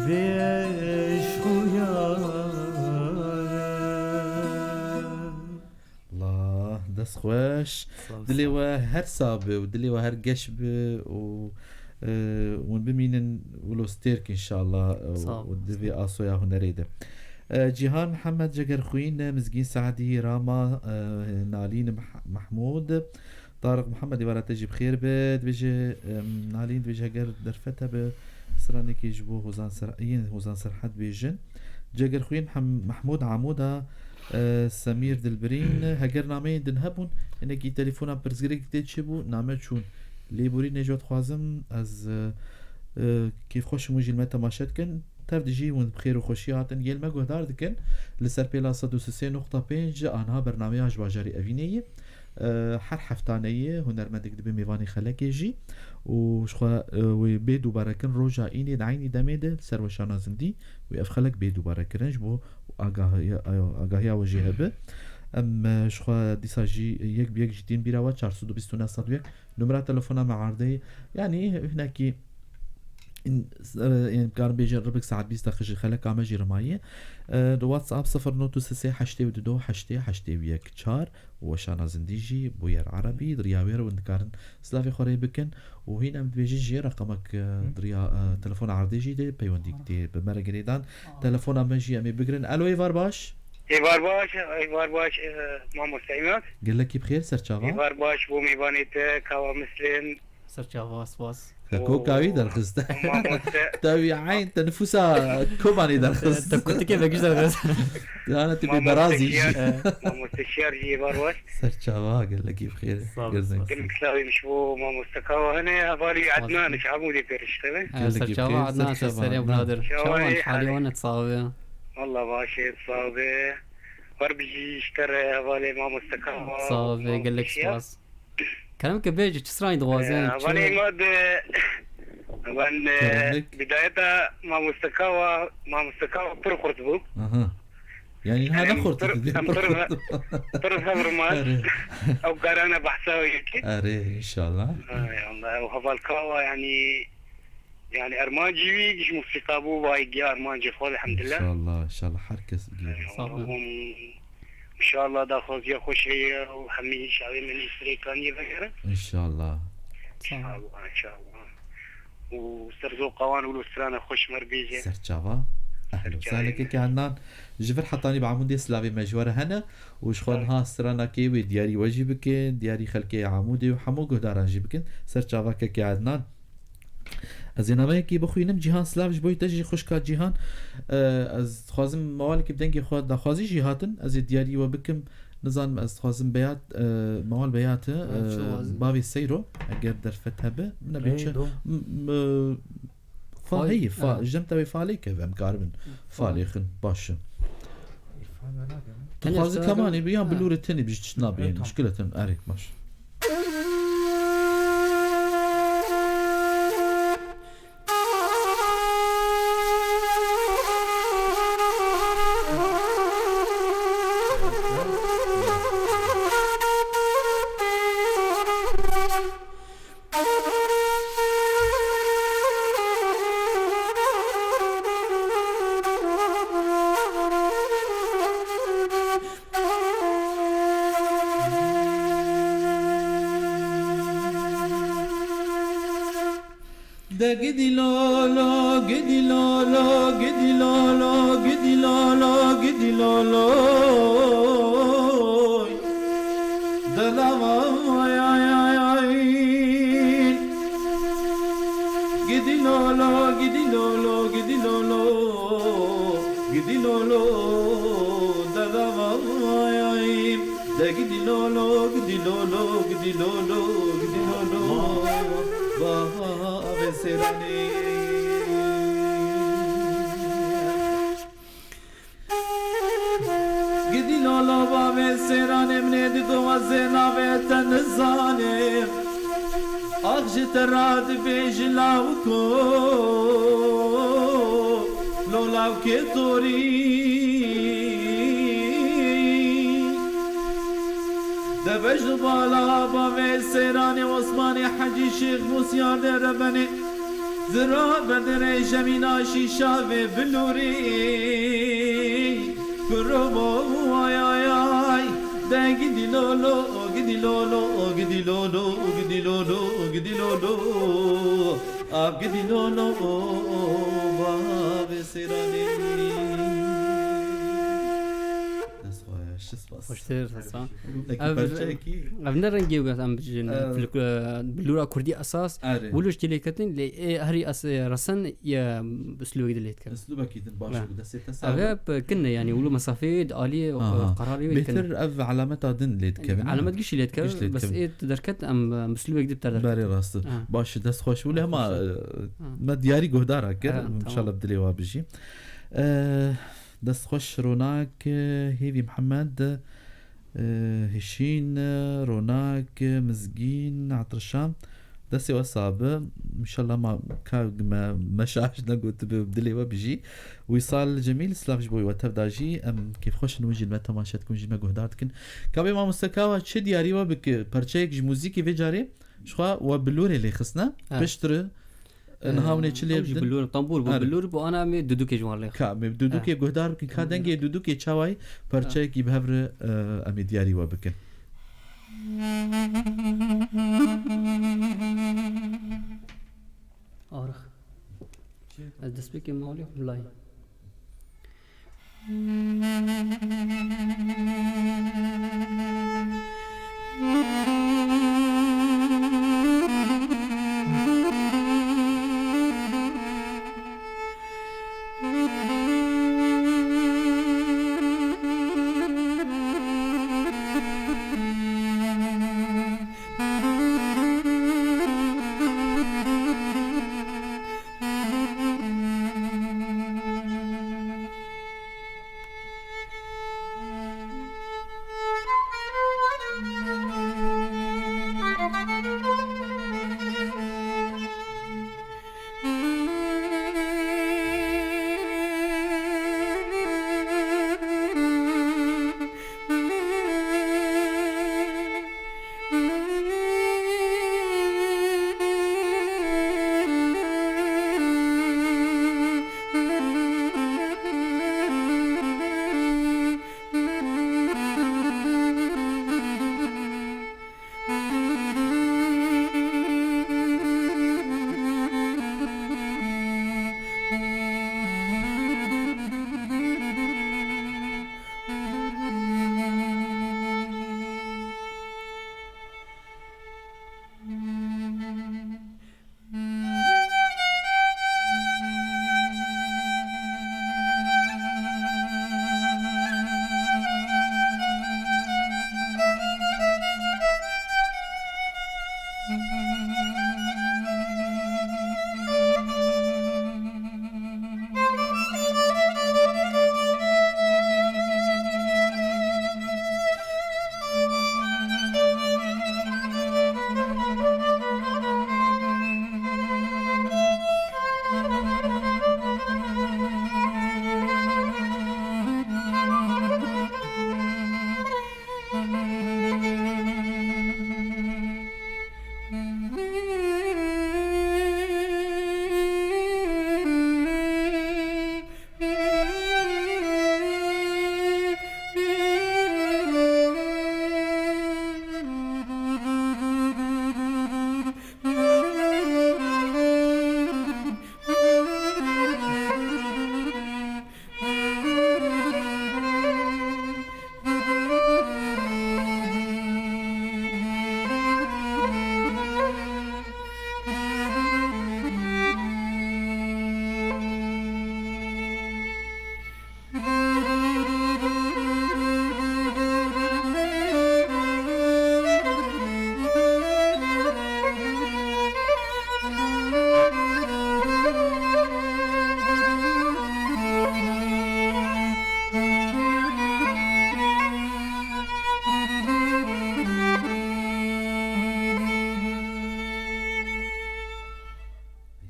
Vêş xuyare. Allah, dest xweş. Sağ ol, Dilê sağ ol. We her sax be û dilê we her geş be û, e, hûn bimînin wilo stêrk inşallah, e, Sağ ol. Û di vê asoya hunerê de. E, Cîhan Mihemed Cegerxwîn, Mizgîn Seedî, Rama, e, Nalîn Meh-, Mehmûd, Tariq Mihemed, êvara te jî bi xêr be. Dibêje, em, Nalîn dibêje, heger derfet hebe, stranekê ji bo Hozan Ser-, yên Hozan Serhed bêjin. Cegerxwîn Hem-, Mehmûd Amûda, e, Semîr Dilbirîn, heger nameyên din hebûn, hinekî telefona pirsgirêk tê çêbû, name çûn. Lêborînê ji we dixwazim, ez, e, e, kêfxweş im hûn jî li me temaşe dikin. Tev dijî hûn bi xêr û xweşî hatin. Yên me guhdar dikin li ser pêla sed û sê nokta pênc, anha bernameya ji bajarê Evînê ye. E, her heftane ye, hunermendek dibe mêvanê xelekê jî û ji xwe, e, wê bê dubare kin roja înê di eynî demê de li ser weşana zindî wê ev xelek bê dubare kirin ji bo agahiya, agahiya we jê hebe. Em, e, ji xwe dîsa jî yek bi yek jî tîn bîra we, çar sed û bîst û neh sed û yek. Numara telefona me erdê ye. Yanî hinekî, in-, s-, e, yanî, dikarim bêjin ribik saet bîst deqe ji xeleka me jî rimaye. E, di WhatsApp sifir not û sê heştê û du heştê heştê û yek çar û weşana zindî jî bûyer erebî, di riya wê re hûn dikarin silavê xwe rê bikin û hîn em dibêjin jî reqemek, e, Hı. di riya, e, telefona erdê jî de peywendî tê bi me re girêdan. Telefona me jî em ê bigirin. Alo, êvar baş. Êvar baş, êvar baş, e, mamoste Îmad. Gelekî bi xêr, ser çava. Êvar baş bo mêvanê te, Kawa Mislêm. Ser çava, spas. Keko kawî derxist. Mamoste. Tawî eyn te nifûsa Kobanê derxist. Te kutikê vekiş derxist. Dana tu bê Mamoste berazî jî. Şiyar, mamoste Şiyar jî êvar baş. Ser çava, gelekî bi xêr. Sağ ol, Gelek. sağ ol. Gelek slavê min ji bo mamoste Kawa hene, hevalî Spas. Ednan, ji Amûdê pêrişte be. E, Gelekî ser çava bixêr, Adnan, ser ser çava. serê birader. Çava Çawan, ne halî hal? wan et sax be. Valla baş e, sax be. Wer bijî ji te re hevalê mamoste Kawa. Sax be, gelek spas. Kerem ke bêje, çi stranî dixwazin? Ee, hevalê ma de, ben, e, Keremlik. bidayeta mamoste Kawa, mamoste Kawa pir xurt bû. Aha. Yani ha Yani ne xurt pir, dedi, em pir pir, xurt. pir xevr ma. Erê. Ew karana behsa wê yekî. Erê, inşallah. Ay Allah, ew heval Kawa yani Yani armancî wî ji musîqa bû, vay giya armancê xwe, elhamdulillah. İnşallah, inşallah herkes gelir. Sağ olun. Hûn, inşallah daxwaziya xweş heye û hemî çavê min îstirêkaniyê vegerin. İnşallah. Sağ olun. İnşallah, inşallah. Û serzoqa wan û strana xweş mer bêje. Serçava. Ehlo. Serçavê Saleke min. Ke Adnan. Ji vir hetanî bi Amûdê silavê me ji we re hene û ji xwe Sağ ol. niha stranakê wê diyarî we jî bikin, diyarî xelkê Amûdê û hemû guhdaran jî bikin. Serçava kekê Adnan. Ez ê nameyekî bixwînim. Cîhan, silav ji bo te jî, xwişka Cîhan. E, ez dixwazim mewalekî bi dengê xwe daxwazî jî hatin. Ez ê diyarî we bikim. Nizanim, ez dixwazim Beyat, e, Mewal Beyat e, Beyat Şewazî. Bavê Seyro, eger derfet hebe. Min Ey, nebiçe, do. m-, m-, fa Fal, heye, fa, ha. Jem tevê falê keve, em karibin. Fa. Falê xin, baş e. Fa me nake, ne? Tu Tenê xwazî şöyle kemanê bi, yan ha. bilûrê tenê bi, ji tişt nabê, Ey, tamam. muşkile ten, erê, baş. De gidî lolo, gidî lolo, gidî lolo, gidî lolo, gidî lolo. De lava ay ay ay ay. Gidî lolo, gidî lolo, gidî lolo. Gidî lolo, de lava ay ay. De gidî lolo, gidî lolo, gidî lolo, gidî lolo. Bavê Sêranê. Gidî lolo bavê Sêranê, min ê didoxwazê navê te nizanê. Ax ji te re dibêji lawiko, lo lawkê torî. De Vej li bala bavê Seyranê Osmanê Hecî Şêx Musyar de rebenê. Zira berdirê jemîna şîşa vê bilûrî. Kurobo ay ay ay. De gidî lolo, gidî lolo, gidî lolo, gidî lolo, gidî lolo. Av gidî lolo, bavê Seyranê. Dest xweş, spas. Xweştir, spas. Wekî Ev, perçeyekî ev ne rengê wê em bijîn, Ev. Folklor, bilûra kurdî esas, Erê. Wilo ji tê lê ketin, lê ê herî es-, resen ya uslûbekî de lê dikevin. Uslûbekî din baş Be. Bû, destê te sağ Ev be. Hep kin e, yani, wilo mesafeyê di aliyê, Aha. Qerarê wê kin e. Bêtir ev elameta din lê dikevin, Elamet gişî lê dikevin, Gişî lê bes dikevin. Ê tu derket em, em uslûbek dî bi te derket. Berê rast. Ha. Baş, dest xweş wile hema, Xweş. E, Ha. Me diyarî guhdara kir. Ha, tamam. İnşallah bi dilê wa bijî. E, Dest xweş Ronak, e, Hêvî Mihemed, e, Hişîn, e, Ronak, e, Mizgîn, Etrişa. Destê we sax be. Înşallah ma ka me, me şaş negotibe, dilê we bijî. Wîsal Cemîl, silav ji bo we tev da jî. Em kêfxweş in win jî me temaşe dikin, win jî me guhdar dikin. Kabê mamoste ka we çi diyarî we bike, perçeyek ji muzîkê vê carê? Ji xwe we bilûrê lê xistine, Evet. Piştre, Niha hûn ê çi lê Ew jî bidin? Bilûr, tambûr bû, Erê. Bilûr bû, ana em ê dudûkê ji wan lê xwe. Ka, em ê dudûkê He. Guhdar bikin, ka He. Dengê dudûkê çawayî perçeyekî bi hev re, e, em ê diyarî we bikin. Arix. Ez destpêkê malê xwe bilayî.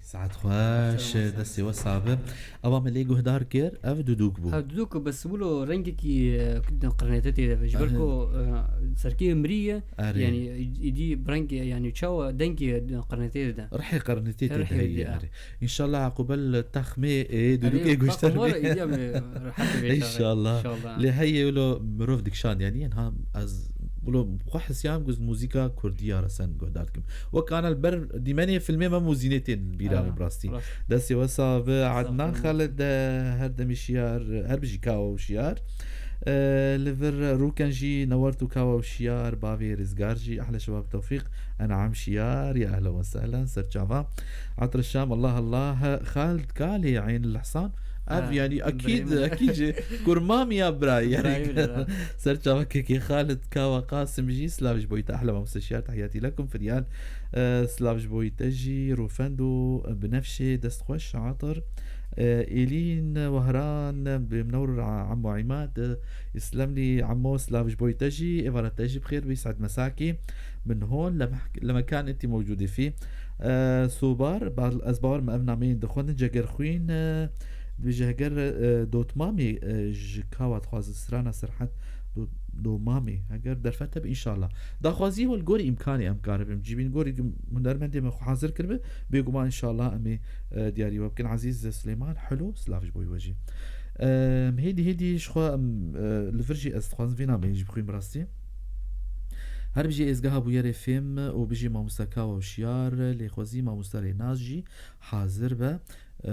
Saet xweş, destê we sax be. Ava me lê guhdar kir, ev dudûk bû. Ev dudûk bes wilo rengekî, e, qirnete tê de be. Ji ber ku, e, serkê mirî ye, erê, yanî îdî bi rengê, yanî çawa dengê qirnetê de. Rihê qirnetê tê de heye, erê. Înşallah eqûbel texmê, e, dudûkê guhdarî. Erê, texmê îdî em, e, rehet be. Înşallah. Înşallah. Lê heye wilo mirov dikşand, yanî, ha, ez wilo xwe hesiyam ku muzîka kurdî ya resen guhdar dikim. Wek ana li ber dîmenê filmê me muzînê tên bîra min, rastî. Destê we sax be, Adnan Xalid, e, her demî şiyar, her bijî kawa û şiyar. E, li vir Rûken jî newert û kawa û şiyar, bavê Rêzgar jî, ehle şebab Tewfîq, Enam şiyar, ya ehlen we sehlen, serçava. Atir Şam, Allah Allah, Xalid Kalê, Eyn Lihsan. Ev, ha, yanî, ekîd, birê min, ekîd ji kurmamî ya birayî, yanî. Birayî min, ha. Serçava kekê Xalid Kawa Qasim jî, silav ji bo te, ehle mamoste şiyar, tehiyatî lekum, firyal. E, silav ji bo te jî, Rûfendo, Binefşê, dest xweş, Atir. E, Êlîn Wehran, Bêmnewr, Emo Îmad, Îslemlî, Emo, silav ji bo te jî, êvara te jî bi xêr bî, Seîd Mesakî, min hon, leme-, lemekan entî mewcûdî fî. E, Sobar, ba-, ez bawer me ev nameyên dixwendin, Cegerxwîn, e, dibêje heger, e, dotmamê, e, ji kawa dixwazin strana Serhed do-, domamê, heger derfet hebe, înşallah. Daxwazî wê li gorî îmkanê em karibin cîbîn, gorî hunermendê me xwe hazir kiribe, bêguman înşallah em ê, e, diyarî we bikin. Ezîz Silêman Helo, silav ji bo we jî. E, hêdî hêdî ji xwe em, e, li vir jî ez dixwazim vê nameyê jî bixwînim rastî. Her bijî êzgeha bûyerê fêm û bijî mamoste Kawa û Şiyar, lê xwezî mamoste Rênas jî hazir be. E,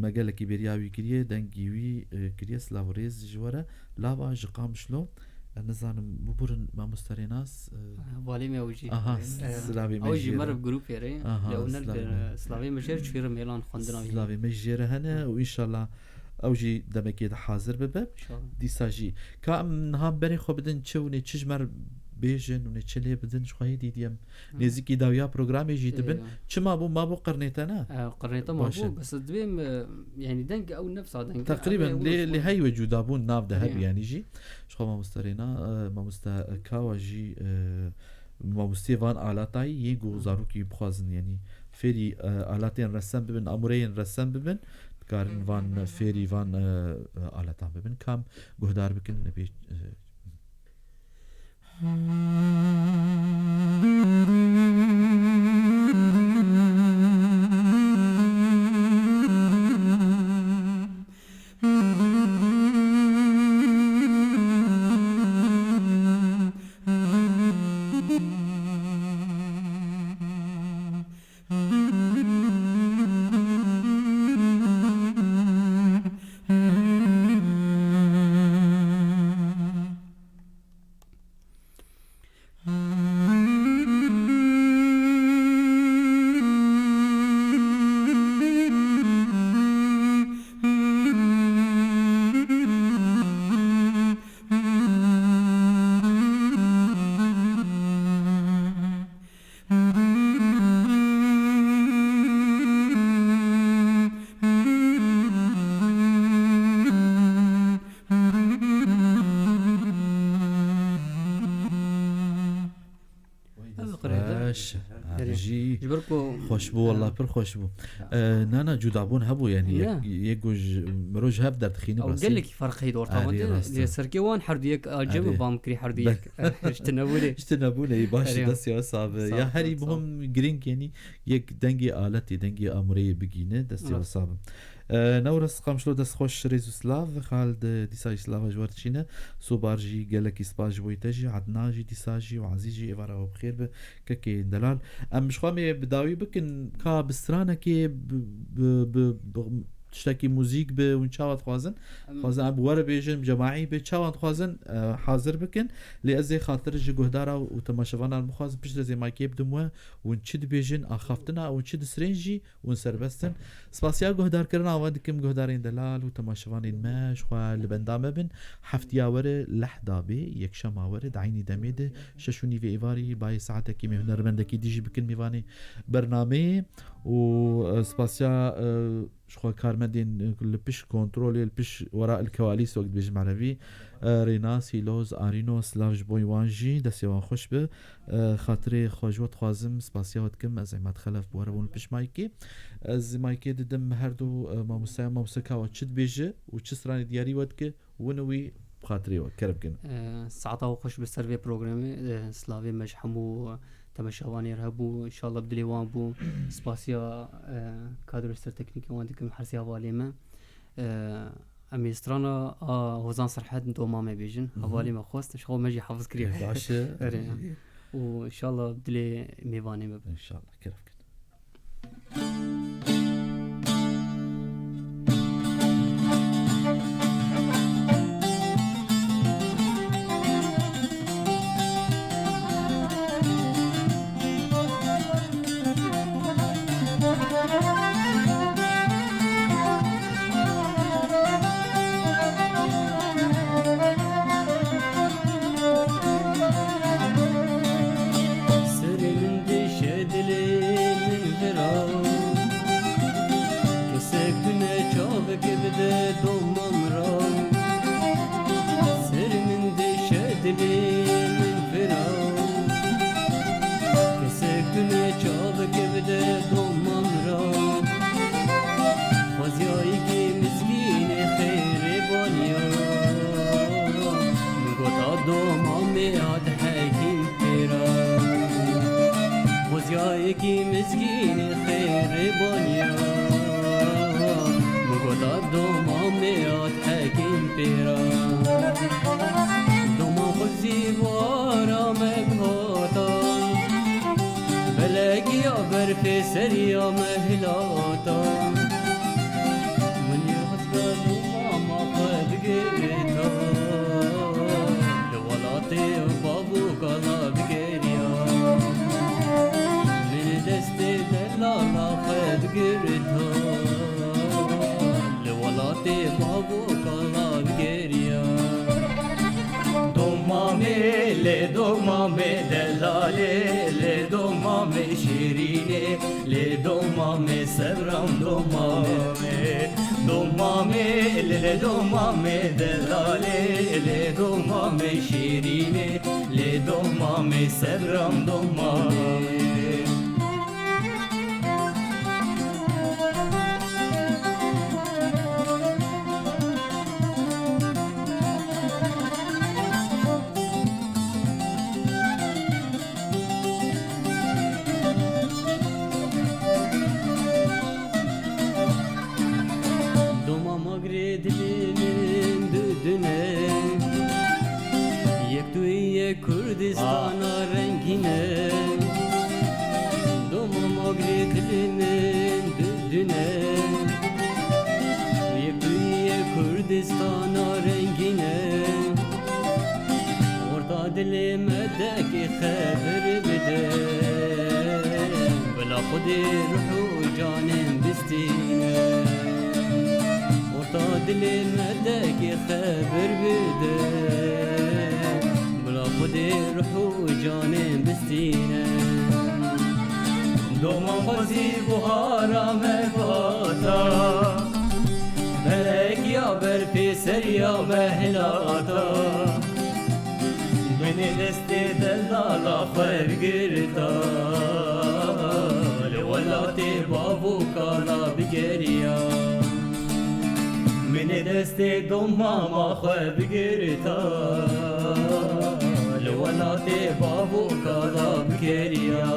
me gelekî bêriya wî kiriye, dengî wî, e, kiriye, silav û rêz ji we re. Lava ji Qamişlo, e, nizanim, biburin mamoste Rênas, e, valê me ew jî. Aha, e, silavê me ew jî jê re. Meriv grûpê re. Aha, lê ew ne silavê me. Silavê me jê re çûye re mêlan xwendina wî. Silavê me jê re hene û înşallah ew jî demekê de hazir bibe. Dîsa jî. Ka em niha berê xwe bidin çi hûn ê çi ji me re bêjin, hûn ê çi lê bidin, ji xwe hê dîdî em nêzîkî dawiya programê jî dibin. Çima bû, ma bû qirnê te ne? E, qirnê te ma bû, bes divê em, e, yanî deng ew nefsa deng. Teqrîben lê, lê hey we cudabûn nav de hebî yanî jî. Ji xwe mamoste Rêna, e, mamoste Kawa jî, e, mamosteyê van alatayî yên ku zarokî bixwazin, yanî fêrî, e, alatên resen bibin, amûreyên resen bibin, dikarin van fêrî van, e, e, alatan bibin. Kam guhdar bikin, nebê, e, Ev qirêde. Xweş. Erê. Jî ji ber ku xweş bû, wallah, pir xweş bû. Ya. E, na, na, cudabûn hebû, yanî, yek, yek ku ji, mirov ji hev derdixîne. Ew rastî gelekî ferq heye di orta wan de. Erê, rastî. Lê serkê wan her du yek acem bam kirî, her du yek. Ji tune bûne. Ji tune bûne, baş, destê we sax be. Ya, herî muhim, girîng, yanî, yek dengê aletê, dengê amûreyê bigîne, destê we sax be. E, Newres Qamişlo, dest xweş, rêz û silav. Xalid, e, dîsa jî silava ji we re diçîne. Sobar jî gelekî spas ji bo te jî. Adnan jî dîsa jî û Ezîz jî êvara we bi xêr be. Kekê delal. Em ji xwe em ê bi dawî bikin, ka bi stranekê, bi, bi, bi, bi tiştekî muzîk bi, hûn çawa dixwazin? Em dixwazin em bi we re bêjin, bi cemaî bi, çawa dixwazin, e, hazir bikin. Lê ez ê xatir ji guhdara û temaşevanan bixwazim, piştre ez ê maykê bidim we, hûn çi dibêjin, axaftina, hûn çi disirên jî, hûn serbest in. Spasiya guhdarkirina we dikim, guhdarên delal û temaşevanên me, ji xwe li benda me bin. Heftiya were lehda bê, yekşema were di eynî demê de, şeş û nîvê êvarî, bayê saetekî me hunermendekî dî jî bikin mêvanê bernameyê û, e, spasiya, e, Jixwe karmendên, e, li pişt kontrolê, li pişt wera el kewalîs wek dibêjim erevî, e, Rênas, Hîloz, Arîno, silav ji bo wan jî, destê wan xweş be. E, xatirê xwe ji we dixwazim, spasiya we dikim, ez Emad Xelef bi we re bûn li pişt maykê. Ez maykê didim her du, e, mamosteyan, mamoste ka we çi dibêje û çi stranê diyarî we dike, win û wî bi xatirê we, kerem kin. E, saeta we xweş bi ser vê programê, e, silavê me ji hemû temaşevanê re hebû, inşallah bi dilê wan bû. Spasiya, e, kadroyê ser teknîkê wan dikim, her sê hevalê me. E, em ê strana a Hozan Serhed Doma me bêjin. Mhm. Hevalê me xwest, ji xwe me jî hefiz kiriye. Baş e. Erê. Û inşallah bi dilê mêvanê me be. İnşallah, kerem kin. Serê min dişe dilê min vira, kesek tune çavek bide doma min ra. Serê min dişe dilê min vira, kesek tune çavek bide doma min ra. Xweziyayekî mizgînê xêrê baniya, min gota doma me hat hekîm pêra. Xweziyayekî mizgînê xêrê baniya, min gota doma me hat hekîm pêra. Doma xwezî wara me bihata, belegiya berfê seriya me hilata. Min yê xizga dû mama xwe digirta, li welatê bav û kala digeriya. Min destê delala xwe digirta, li welatê bav û kala digeriya. Doma me, lê doma me delalê, lê doma me şêrînê, lê doma me sebram doma me. Doma me, lê, lê doma me delalê, lê doma me şêrînê, lê doma me sebram doma me. Doma magirê dilê min du dune, yek tu yê Kurdistana rengîn e. Doma magirê dilê min du dune, yek tu yê Kurdistana rengîn e. Orta dilê me dekê xebir bide, bila Xwedê ruh û canên bistîne. Orta dilê me dekê xebir bide, bila Xwedê ruh û canên bistîne. Doma xwezî buhara me bata, belegiya berfê seriya me hilata. Binê destê delala xwe bigirta, li welatê bav û kala bigeriya. Binê destê domama xwe bigirta, li welatê bav û kala bigeriya.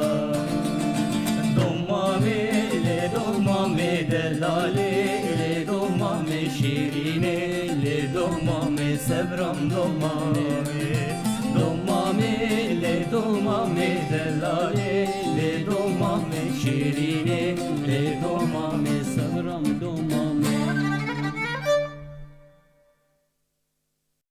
Doma me, lê doma me delalê, lê doma me şêrînê, lê doma me sebram doma me.